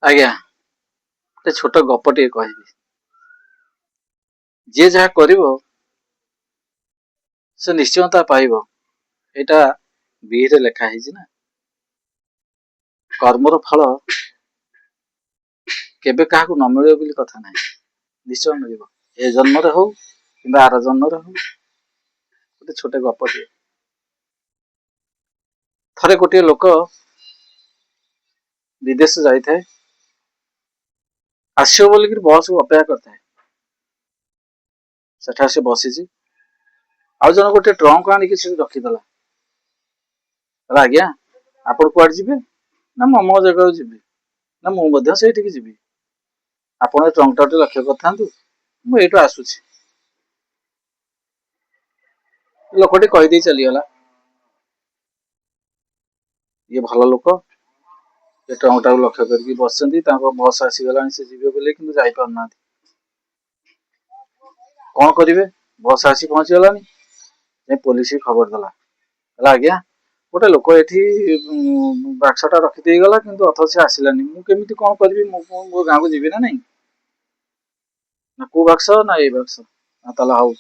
ଆଜ୍ଞା, ଗୋଟେ ଛୋଟ ଗପ ଟିକେ କହିବି। ଯିଏ ଯାହା କରିବ ସେ ନିଶ୍ଚୟ ତା ପାଇବ। ଏଇଟା ବିହିରେ ଲେଖା ହେଇଛି ନା। କର୍ମର ଫଳ କେବେ କାହାକୁ ନ ମିଳିବ ବୋଲି କଥା ନାହିଁ, ନିଶ୍ଚୟ ମିଳିବ, ଏ ଜନ୍ମରେ ହଉ କିମ୍ବା ଆର ଜନ୍ମରେ ହଉ। ଗୋଟେ ଛୋଟ ଗପଟିଏ। ଥରେ ଗୋଟିଏ ଲୋକ ବିଦେଶ ଯାଇଥାଏ, ଆସିବ ବୋଲିକିରି ବସକୁ ଅପେକ୍ଷା କରିଥାଏ। ସେଠାରେ ସେ ବସିଛି, ଆଉ ଜଣେ ଗୋଟେ ଟ୍ରଙ୍କ ଆଣିକି ସେଠି ରଖିଦେଲା। କହିଲା, ଆଜ୍ଞା ଆପଣ କୁଆଡେ ଯିବେ? ନା ମୁଁ ଅମକ ଜାଗାକୁ ଯିବି। ନା ମୁଁ ମଧ୍ୟ ସେଇଠିକି ଯିବି, ଆପଣ ଏ ଟ୍ରଙ୍କଟା ଟିକେ ଲକ୍ଷ୍ୟ କରିଥାନ୍ତୁ, ମୁଁ ଏଇଠୁ ଆସୁଛି। ଲୋକଟି କହିଦେଇ ଚାଲିଗଲା। ଇଏ ଭଲ ଲୋକ, ଏ ଟ୍ରଙ୍କଟାକୁ ଲକ୍ଷ୍ୟ କରିକି ବସିଛନ୍ତି, ତାଙ୍କ ବସ୍ ଆସିଗଲାଣି, ସେ ଯିବେ ବୋଲି, କିନ୍ତୁ ଯାଇପାରୁନାହାନ୍ତି। କଣ କରିବେ? ବସ୍ ଆସି ପହଞ୍ଚିଗଲାଣି। ଯାଇ ପୋଲିସ ଖବର ଦେଲା। କହିଲା, ଆଜ୍ଞା ଗୋଟେ ଲୋକ ଏଠି ବାକ୍ସଟା ରଖିଦେଇ ଗଲା, କିନ୍ତୁ ଅଥଚ ସେ ଆସିଲାନି, ମୁଁ କେମିତି କଣ କରିବି? ମୁଁ ମୋ ଗାଁକୁ ଯିବି ନା ନାଇଁ? ନା କୋଉ ବାକ୍ସ? ନା ଏଇ ବାକ୍ସ। ନା ତାହେଲେ ହଉ।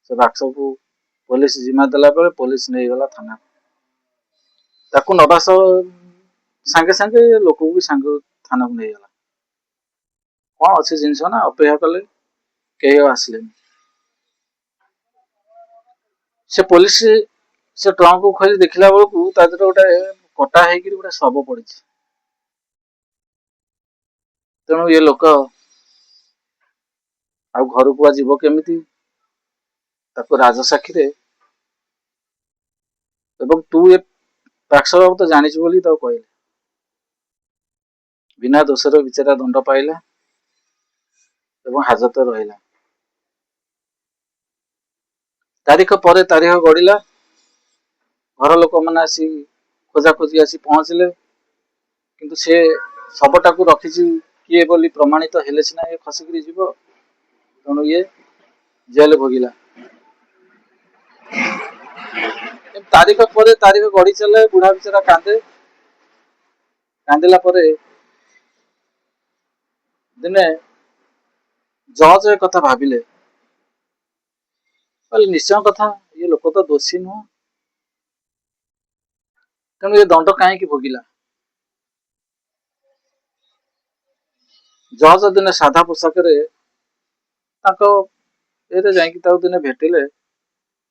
ସେ ବାକ୍ସକୁ ପୋଲିସ ଜିମା ଦେଲା ପରେ ପୋଲିସ ନେଇଗଲା ଥାନାକୁ। ତାକୁ ନବା ସହ ସାଙ୍ଗେ ସାଙ୍ଗେ ଲୋକକୁ ବି ସାଙ୍ଗ ଥାନାକୁ ନେଇଗଲା। କଣ ଅଛି ଜିନିଷ? ନା ଅପେକ୍ଷା କଲେ, କେହି ଆଉ ଆସିଲେନି। ସେ ପୋଲିସ ସେ ଟ୍ରଙ୍କକୁ ଖୋଲି ଦେଖିଲା ବେଳକୁ ତା ଦେହରେ ଗୋଟେ କଟା ହେଇକିରି ଗୋଟେ ଶବ ପଡିଛି। ତେଣୁ ଏ ଲୋକ ଆଉ ଘରକୁ ବା ଯିବ କେମିତି? ତାକୁ ରାଜସାକ୍ଷୀରେ ଏବଂ ତୁ ଏ ବାକ୍ସ ବାବୁ ତ ଜାଣିଛୁ ବୋଲି ତାକୁ କହିଲେ। ବିନା ଦୋଷରେ ବିଚାରା ଦଣ୍ଡ ପାଇଲା ଏବଂ ହାଜତରେ ରହିଲା। ତାରିଖ ପରେ ତାରିଖ ଗଡ଼ିଲା। ଘର ଲୋକମାନେ ଆସି ଖୋଜାଖୋଜି ଆସି ପହଞ୍ଚିଲେ, କିନ୍ତୁ ସେ ଶବଟାକୁ ରଖିଛି କିଏ ବୋଲି ପ୍ରମାଣିତ ହେଲେ ସିନା ଇଏ ଖସିକିରି ଯିବ। ତେଣୁ ଇଏ ଜେଲ ଭୋଗିଲା। ତାରିଖ ପରେ ତାରିଖ ଗଡ଼ି ଚାଲେ। ବୁଢା ବିଚାରା କାନ୍ଦେ। କାନ୍ଦିଲା ପରେ ଦିନେ ଜଜ ଏ କଥା ଭାବିଲେ। କହିଲେ, ନିଶ୍ଚୟ କଥା, ଇଏ ଲୋକ ତ ଦୋଷୀ ନୁହଁ, ତେଣୁ ଏ ଦଣ୍ଡ କାହିଁକି ଭୋଗିଲା? ଜଜ ଦିନେ ସାଧା ପୋଷାକରେ ତାଙ୍କ ଏରେ ଯାଇକି ତାକୁ ଦିନେ ଭେଟିଲେ।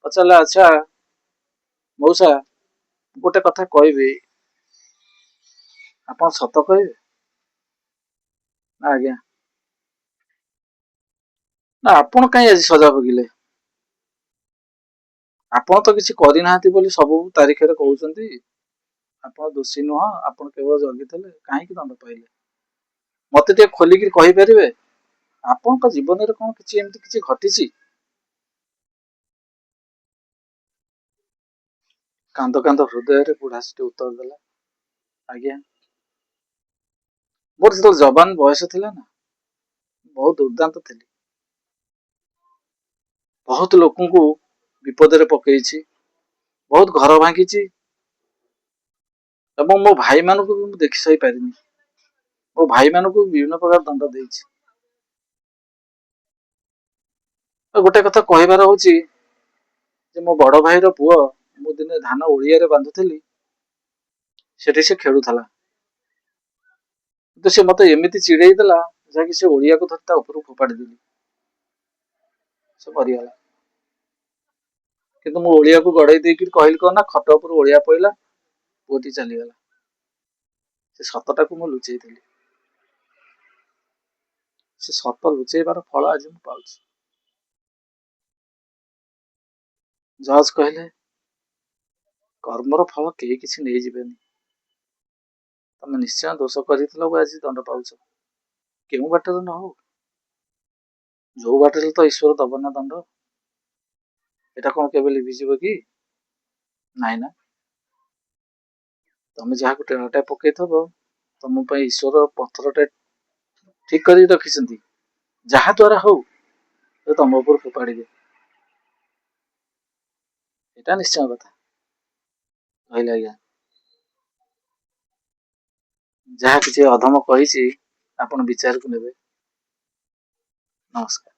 ପଚାରିଲେ, ଆଚ୍ଛା ମଉସା, ଗୋଟେ କଥା କହିବି, ଆପଣ ସତ କହିବେ ନା? ଆଜ୍ଞା। ନା ଆପଣ କାହିଁ ଆଜି ସଜା ଭୋଗିଲେ? ଆପଣ ତ କିଛି କରିନାହାନ୍ତି ବୋଲି ସବୁ ତାରିଖରେ କହୁଛନ୍ତି। ଆପଣ ଦୋଷୀ ନୁହଁ, ଆପଣ କେବଳ ଜଗିଥିଲେ, କାହିଁକି ଦଣ୍ଡ ପାଇଲେ? ମତେ ଟିକେ ଖୋଲିକି କହିପାରିବେ, ଆପଣଙ୍କ ଜୀବନରେ କଣ କିଛି ଏମିତି କିଛି ଘଟିଛି? କାନ୍ଦ କାନ୍ଦ ହୃଦୟରେ ବୁଢା ସେଠି ଉତ୍ତର ଦେଲା, ଆଜ୍ଞା ମୋର ଯେତେବେଳେ ଯବାନ ବୟସ ଥିଲା ନା, ବହୁତ ଦୁର୍ଦ୍ଦାନ୍ତ ଥିଲି, ବହୁତ ଲୋକଙ୍କୁ ବିପଦରେ ପକେଇଛି, ବହୁତ ଘର ଭାଙ୍ଗିଛି ଏବଂ ମୋ ଭାଇମାନଙ୍କୁ ବି ମୁଁ ଦେଖି ସହିପାରିନି। ମୋ ଭାଇମାନଙ୍କୁ ବିଭିନ୍ନ ପ୍ରକାର ଦଣ୍ଡ ଦେଇଛି। ଆଉ ଗୋଟେ କଥା କହିବାର ହଉଛି ଯେ ମୋ ବଡ ଭାଇର ପୁଅ, ମୁଁ ଦିନେ ଧାନ ଓଳିଆରେ ବାନ୍ଧୁଥିଲି, ସେଠି ସେ ଖେଳୁଥିଲା, କିନ୍ତୁ ସେ ମତେ ଏମିତି ଚିଡେଇ ଦେଲା ଯାହାକି ସେ ଓଳିଆକୁ ଧରି ତା ଉପରକୁ ଫୋପାଡ଼ି ଦେଲି, ସେ ମରିଗଲା। କିନ୍ତୁ ମୁଁ ଓଳିଆକୁ ଗଡେଇ ଦେଇକି କହିଲି କଣ ନା ଖଟ ଉପରୁ ଓଳିଆ ପଇଲା, ପୁଅଟି ଚାଲିଗଲା। ସେ ସତଟାକୁ ମୁଁ ଲୁଚେଇଥିଲି। ସେ ସତ ଲୁଚେଇବାର ଫଳ ଆଜି ମୁଁ ପାଉଛି। ଜଜ୍ କହିଲେ, କର୍ମର ଫଳ କେହି କିଛି ନେଇଯିବେନି। ତମେ ନିଶ୍ଚୟ ଦୋଷ କରିଥିଲ ଓ ଆଜି ଦଣ୍ଡ ପାଉଛ, କେଉଁ ବାଟରେ ନ ହଉ, ଯୋଉ ବାଟରେ ତ ଈଶ୍ୱର ଦବ ନା ଦଣ୍ଡ। ଏଇଟା କଣ କେବେ ଲିଭିଯିବ କି? ନାଇଁ ନା। ତମେ ଯାହାକୁ ଟେଣାଟା ପକେଇଥବ, ତମ ପାଇଁ ଈଶ୍ୱର ପଥରଟା ଠିକ କରିକି ରଖିଛନ୍ତି, ଯାହା ଦ୍ଵାରା ହଉ ତମ ଉପରୁ ଫୋପାଡ଼ିବେ, ଏଇଟା ନିଶ୍ଚୟ କଥା। କହିଲେ, ଆଜ୍ଞା ଯାହା କିଛି ଅଧମ କହିଛି, ଆପଣ ବିଚାରକୁ ନେବେ। ନମସ୍କାର।